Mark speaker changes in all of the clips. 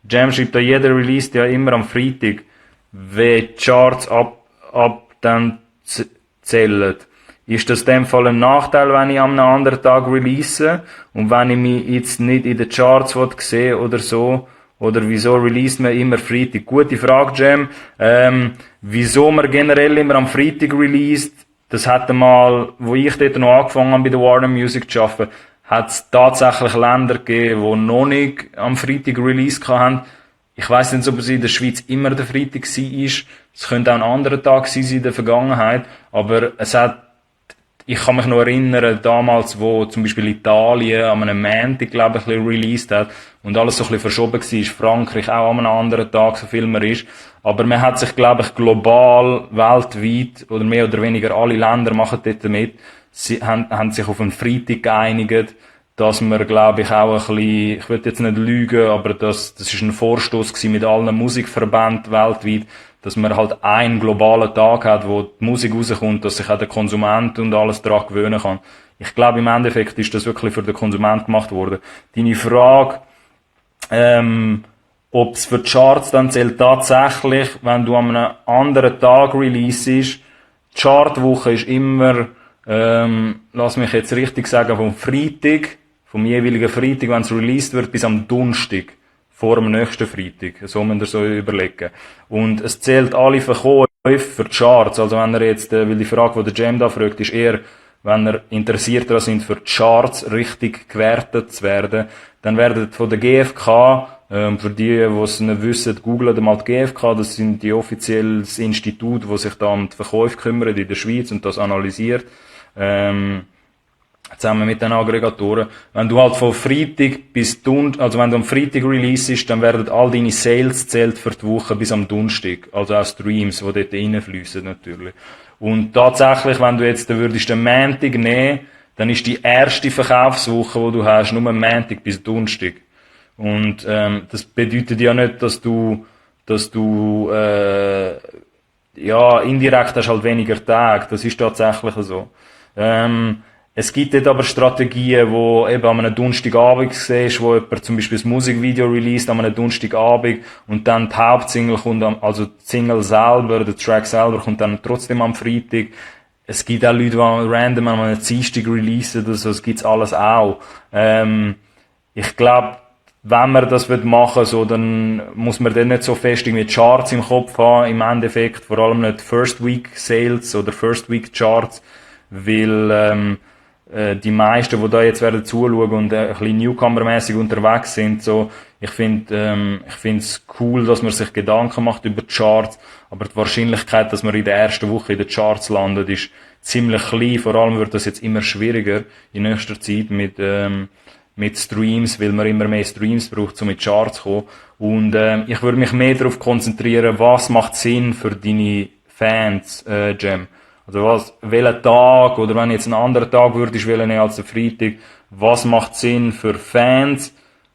Speaker 1: Jam schreibt da, jeder released ja immer am Freitag, wie die Charts ab dann zählen. Ist das in dem Fall ein Nachteil, wenn ich am anderen Tag release? Und wenn ich mich jetzt nicht in den Charts sehe oder so? Oder wieso release man immer Freitag? Gute Frage, Jam. Wieso man generell immer am Freitag released? Das hat mal, wo ich dort noch angefangen habe bei der Warner Music zu arbeiten, hat es tatsächlich Länder gegeben, die noch nicht am Freitag Release hatten. Ich weiss nicht, ob es in der Schweiz immer der Freitag war. Es könnte auch ein anderer Tag sein in der Vergangenheit. Aber ich kann mich noch erinnern, damals, wo zum Beispiel Italien an einem Montag, glaube ich, ein bisschen released hat und alles so ein bisschen verschoben war, Frankreich auch an einem anderen Tag, so viel mehr ist. Aber man hat sich, glaube ich, global, weltweit, oder mehr oder weniger alle Länder machen dort mit, haben sich auf einen Freitag geeinigt, dass man, glaube ich, auch ein bisschen, ich will jetzt nicht lügen, aber das ist ein Vorstoß gewesen mit allen Musikverbänden weltweit, dass man halt einen globalen Tag hat, wo die Musik rauskommt, dass sich auch der Konsument und alles daran gewöhnen kann. Ich glaube, im Endeffekt ist das wirklich für den Konsument gemacht worden. Deine Frage, ob es für die Charts dann zählt, tatsächlich, wenn du an einem anderen Tag releases, die Chartwoche ist immer, lass mich jetzt richtig sagen, vom jeweiligen Freitag, wenn es released wird, bis am Donnerstag, vor dem nächsten Freitag. So müsst ihr so überlegen. Und es zählt alle Verkäufe für die Charts. Also wenn er jetzt, weil die Frage, die der Jam da fragt, ist eher, wenn er interessiert daran sind, für die Charts richtig gewertet zu werden, dann werden von der GfK, für die es nicht wissen, googlen mal die GfK, das sind die offizielles Institut, das sich da um die Verkäufe kümmert in der Schweiz und das analysiert, zusammen mit den Aggregatoren. Wenn du halt von Freitag bis also wenn du am Freitag releasest, dann werden all deine Sales zählt für die Woche bis am Donnerstag. Also auch Streams, die dort reinfließen natürlich. Und tatsächlich, wenn du jetzt den Montag nehmen, dann ist die erste Verkaufswoche, die du hast, nur Montag bis Donnerstag. Und das bedeutet ja nicht, dass du ja, indirekt hast halt weniger Tage. Das ist tatsächlich so. Es gibt dort aber Strategien, wo eben an einem Donnerstagabend siehst, wo jemand zum Beispiel ein Musikvideo released an einem Donnerstagabend und dann die Hauptsingle kommt, also die Single selber, der Track selber kommt dann trotzdem am Freitag. Es gibt auch Leute, die random an einem Dienstag releasen, das gibt's alles auch. Ich glaube, wenn man das machen will, so, dann muss man dann nicht so fest irgendwie Charts im Kopf haben, im Endeffekt, vor allem nicht First Week Sales oder First Week Charts, weil die meisten, die da jetzt werden zuschauen und ein bisschen Newcomer-mäßig unterwegs sind, so, ich find's cool, dass man sich Gedanken macht über die Charts, aber die Wahrscheinlichkeit, dass man in der ersten Woche in den Charts landet, ist ziemlich klein. Vor allem wird das jetzt immer schwieriger in nächster Zeit mit Streams, weil man immer mehr Streams braucht, um mit Charts zu kommen. Und ich würde mich mehr darauf konzentrieren, was macht Sinn für deine Fans, Jam. Also welcher Tag, oder wenn jetzt ein anderer Tag würdest wählen als der Freitag, was macht Sinn für Fans?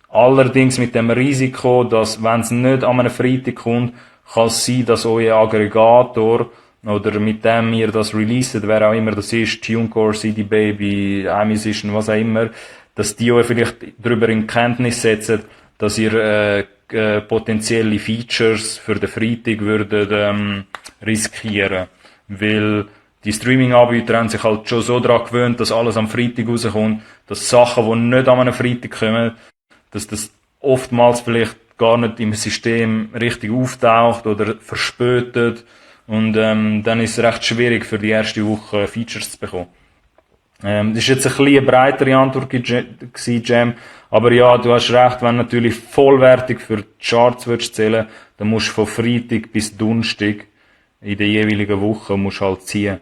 Speaker 1: Allerdings mit dem Risiko, dass, wenn es nicht an einem Freitag kommt, kann es sein, dass euer Aggregator, oder mit dem ihr das releaset, wer auch immer das ist, TuneCore, CD Baby, iMusician, was auch immer, dass die euch vielleicht darüber in Kenntnis setzen, dass ihr potenzielle Features für den Freitag würdet riskieren. Weil die Streaming-Anbieter haben sich halt schon so daran gewöhnt, dass alles am Freitag rauskommt, dass Sachen, die nicht an einem Freitag kommen, dass das oftmals vielleicht gar nicht im System richtig auftaucht oder verspätet. Und dann ist es recht schwierig für die erste Woche Features zu bekommen. Das ist jetzt ein bisschen eine breitere Antwort gewesen, Jam. Aber ja, du hast recht, wenn du natürlich vollwertig für die Charts würdest zählen, dann musst du von Freitag bis Donnerstag in der jeweiligen Woche musst halt ziehen.